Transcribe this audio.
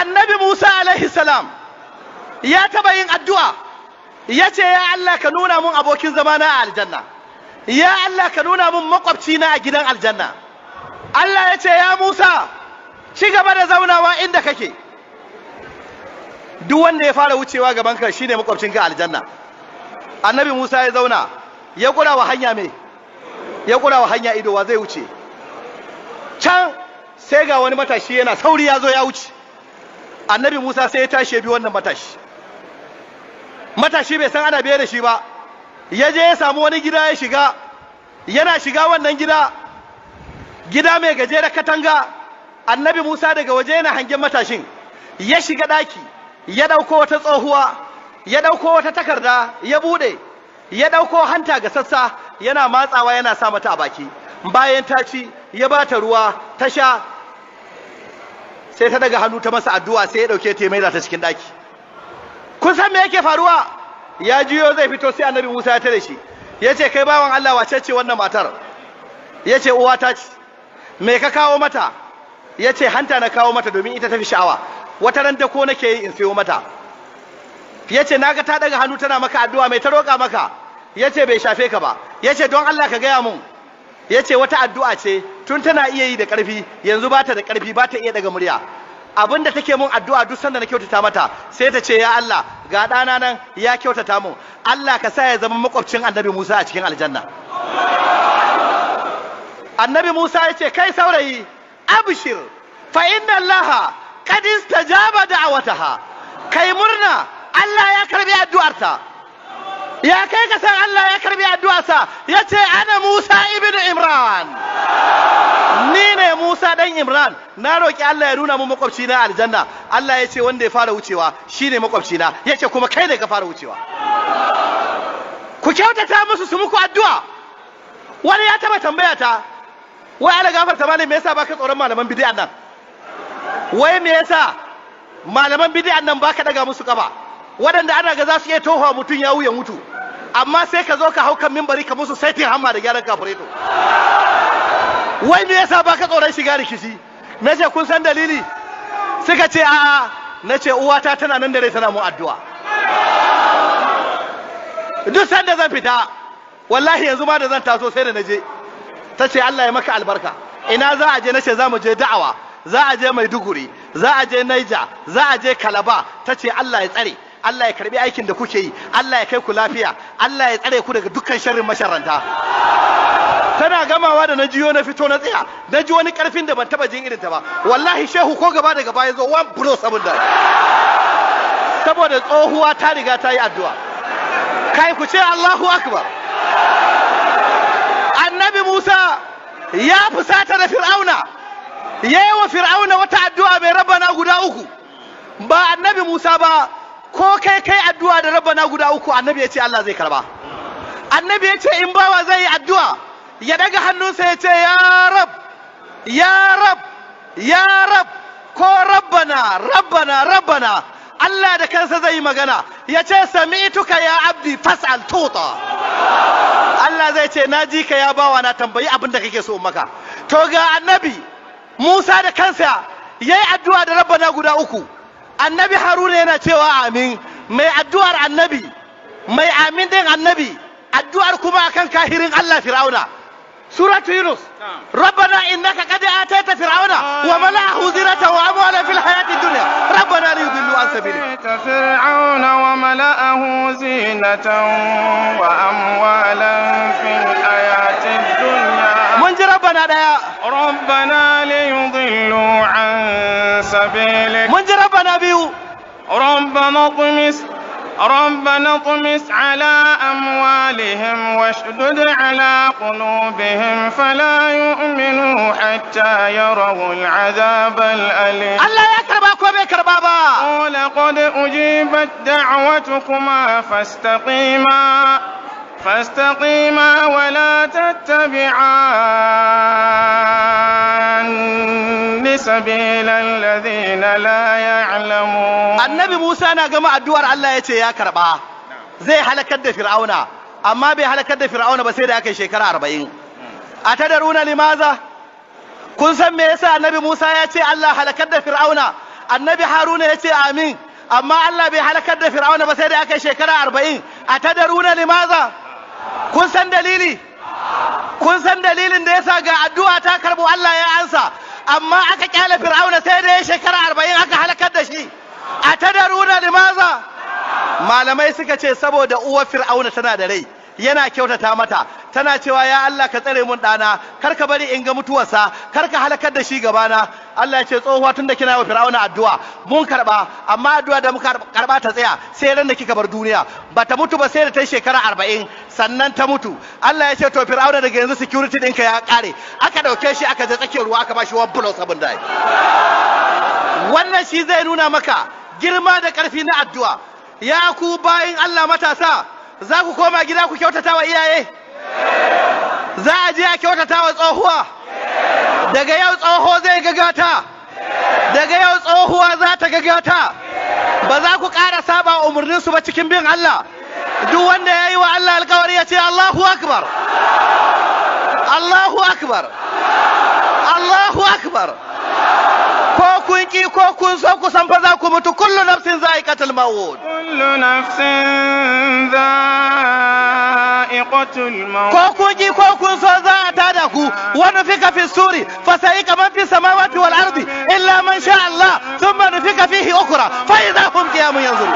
Annabi Musa alaihi salam ya taba yin addu'a, ya ce: "Ya Allah, ka nuna mun abokin zamana a aljanna. Ya Allah, ka nuna mun makwabcina a gidan aljanna." Allah ya ce: "Ya Musa, ci gaba da zaunawa inda kake. Duk wanda ya fara wucewa gaban ka shine makwabcinka a aljanna." Annabi Musa ya zauna, ya kura wa hanya, mai ya kura wa hanya ido, wa zai wuce? Can sai ga wani matashi yana sauri ya zo ya wuce. Annabi Musa sai ya tashi ya bi wannan matashi. Matashi bai san ana biye da shi ba. Ya je ya samu wani gida ya shiga. Yana shiga wannan gida, gida mai gajeren katanga, Annabi Musa daga waje yana hangen matashin. Ya shiga daki, ya dauko wata tsohuwa, ya dauko wata takarda, ya bude, ya dauko hanta ga sassa, yana matsawa, yana sa mata a baki. Bayan ta ci, ya ba ta ruwa ta sha, sai ta daga hannu ta masa addu'a. Sai ya dauke ta, ya maida ta cikin daki. Kun san me yake faruwa? Ya jiyo zai fito, sai Annabi Musa ya tare shi, ya ce: "Kai bawan Allah, wace ce wannan matar?" Ya ce: "Uwata ce." "Me ka kawo mata?" Ya ce: "Hanta na kawo mata, domin ita tafi sha'awa. Wata ran dako nake yi in sayo mata." Ya ce: "Naga ta daga hannu tana maka addu'a, mai ta roƙa maka?" Ya ce: "Bai shafe ka ba." Ya ce: "Don Allah ka gaya mun." Ya ce: "Wata addu'a ce, tun tana iya yi da ƙarfi, yanzu ba ta da ƙarfi, ba ta iya daga murya. Abinda take mun addu'a, duk sanda na kyautata mata, sai ta ce, 'Ya Allah, ga ɗana nan ya kyautata mun, Allah ka sa ya zama makwabcin Annabi Musa a cikin aljanna.'" Annabi Musa ya ce: "Kai saurayi, abshir, fa inna Allah qad istajaba da'wataha. Kai murna, Allah ya karbi addu'arta." Ya kai ka san Allah ya karbi addu'arsa? Ya ce: "Ana Musa ibn Imran, ni ne Musa dan Imran. Na roki Allah ya nuna mu makwabci na aljanna. Allah ya ce wanda ya fara wucewa shine makwabci na." Ya ce kuma kai ne ka fara wucewa. Ku kyautata musu, su muku addu'a. Wani ya taba tambaya ta: "Wai ala gafarta malam, me yasa baka tsoron malaman bid'an nan? Wai me yasa malaman bid'an nan baka daga musu kafa, waɗanda ana ga za su iya tohuwa mutum ya wuya mutu, amma sai ka zo ka hau kan mimbari ka musu saitin hamma da gyaran kafureto? Wai me yasa baka tsoron shiga rikici?" Na ce: "Kun san dalili?" Suka ce: "A'a." Na ce: "Uwata tana nan da rai, tana mun addu'a duk sanda zan fita. Wallahi yanzu ma da zan taso, sai da naje ta ce: 'Allah ya maka albarka. Ina za a je?' Na ce: 'Za mu je da'awa, za a je Maiduguri, za a je Naija, za a je Kalaba.' Ta ce: 'Allah ya tsare, Allah ya karbi aikin da kuke yi, Allah ya kai ku lafiya, Allah ya tsare ku daga dukkan sharrin masharranta.' Tana gamawa da na jiyo, na fito na tsaya, na ji wani karfin da ban taba jin irin ta ba. Wallahi shehu, ko gaba da gaba ya zo, one blow, saboda tsohuwa ta riga ta yi addu'a. Kai, ku ce Allahu akbar. Annabi Musa ya fusata da Fir'auna, ya yi wa Fir'auna wata addu'a mai rabbana guda uku. Ba Annabi Musa ba, ko kai kai addu'a da rabbana guda uku, Annabi ya ce Allah zai karba. Annabi ya ce in bawa zai yi addu'a, ya daga hannunsa ya ce: "Ya Rab, ya Rab, ya Rab," ko "Rabbana, Rabbana, Rabbana," Allah da kansa zai yi magana ya ce: "Sami'tuka ya abdi, fas'al tuta." Allah zai ce: "Na ji ka ya bawa na, tambayi abin da kake so maka." To ga Annabi Musa da kansa yayi addu'a da rabbana guda uku, Annabi Haruna yana cewa amin. Mai addu'ar Annabi, mai amin din Annabi, addu'ar kuma akan kahirin Allah Fir'auna. Suratu Yunus: ربنا إنك قد آتيت فرعون وملأه زينة وأموالا في الحياة الدنيا، ربنا ليضلوا عن سبيلك. آتيت فرعون وملأه زينة وأموالا في الحياة الدنيا. Mun ji rabbana daya. ربنا ليضلوا عن سبيلك. Mun ji rabbana biyu. ربنا اطمس على أموالهم واشدد على قلوبهم، فلا يؤمنوا حتى يروا العذاب الأليم. Allah ya karba ko bai karba ba? قال: قد أجيبت دعوتكما، فاستقيما ولا تتبعان سبيل الذين لا يعلمون. Annabi Musa na gama addu'ar, Allah ya ce ya karba, zai halakar da Fir'auna, amma bai halakar da Fir'auna ba sai da aka yi shekara 40. Atadruna limaza? Kun san me yasa Annabi Musa ya ce Allah halakar da Fir'auna, Annabi Haruna ya ce amin, amma Allah bai halakar da Fir'auna ba sai da aka yi shekara 40. A tadaruna limaza? Kun san dalili? Kun san dalilin da yasa ga addu'a ta karbu, Allah ya ansa, amma aka kyale Fir'auna sai da ya shekara 40 aka halakar da shi? A tadaruna limaza? Malamai suka ce saboda uwar Fir'auna tana da rai, yana kyautata mata, tana cewa, "Ya Allah, ka tsare mun ɗana, kar ka bari in ga mutuwarsa, kar ka halakar da shi gabana." Allah ya ce, "Tsohuwa, tun da kina wa Fir'auna addu'a, mun karba, amma addu'a da muka karba ta tsaya sai ran da kika bar duniya." Bata mutu ba sai da ta yi shekara 40 sannan ta mutu. Allah ya ce, "To Fir'auna, daga yanzu security ɗinka ya ƙare." Aka ɗauke shi aka je tsakiyar ruwa, aka ba shi 1 plus 7 die. Wannan shi zai nuna maka girma da ƙarfi na addu'a. Ya ku bayin Allah matasa, za ku koma gida ku kyautata wa iyaye, za a je a kyautata wa tsohuwa. Daga yau tsoho zai ga gata, daga yau tsohuwa za ta ga gata. Ba za ku ƙara saba umarninsu ba cikin bin Allah. Duk wanda ya yi wa Allah alkawari ya ce, "Allahu akbar, Allahu akbar, Allahu akbar." Ko kun ki ko kun so, ku san fa za ku mutu. Kullu nafsin za'iqatul maut. كل نفس ذائقة الموت. Ko kun ki ko kun so, za a tada ku. Wa nufika fi suri fa sa'iqa man fi samawati wal ardi illa man sha Allah, thumma nufika fihi ukhra fa idha hum qiyamun yanzurun.